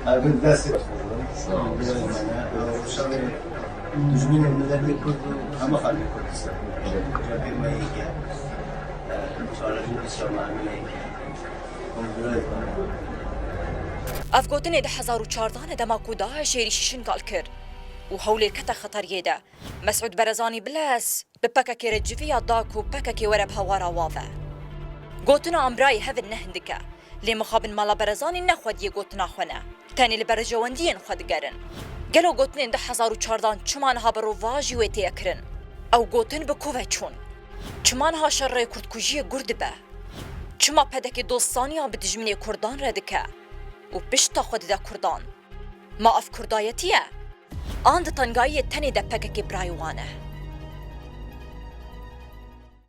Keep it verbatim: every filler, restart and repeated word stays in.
Abi dest Dijminê miletê Kurd û hemû xelkê Kurdistan. Cepê me yek e. Çarşemê Şamanî yek e. Ev gotinê di hezar û çardan e dema ku DAIŞ êrîşî Şingal kir û Hewlêr kete xeteriyê de. Mesûd Berezanî Bilez bi P K K re civiya da ku P K K were bi hewara wa ve. Gotina em birayê hev in ne hindik e. Lê mixabin mala Berezanî ne xwediyê gotina xwe ne. Tenê li berjewendiyên xwe digerin. Gelo gotinên du hezar û çardan çima niha berovajî wê têye kirin? Ew gotin bi ku ve çûn? Çima niha şerê kurdkujiyê gur dibe? Çima P D K dostaniya bi dijminê kurdan re dike û pişta xwe dide kurdan? Ma ev kurdayetî ye? An di tengayiyê tenê de P K K birayê wan e?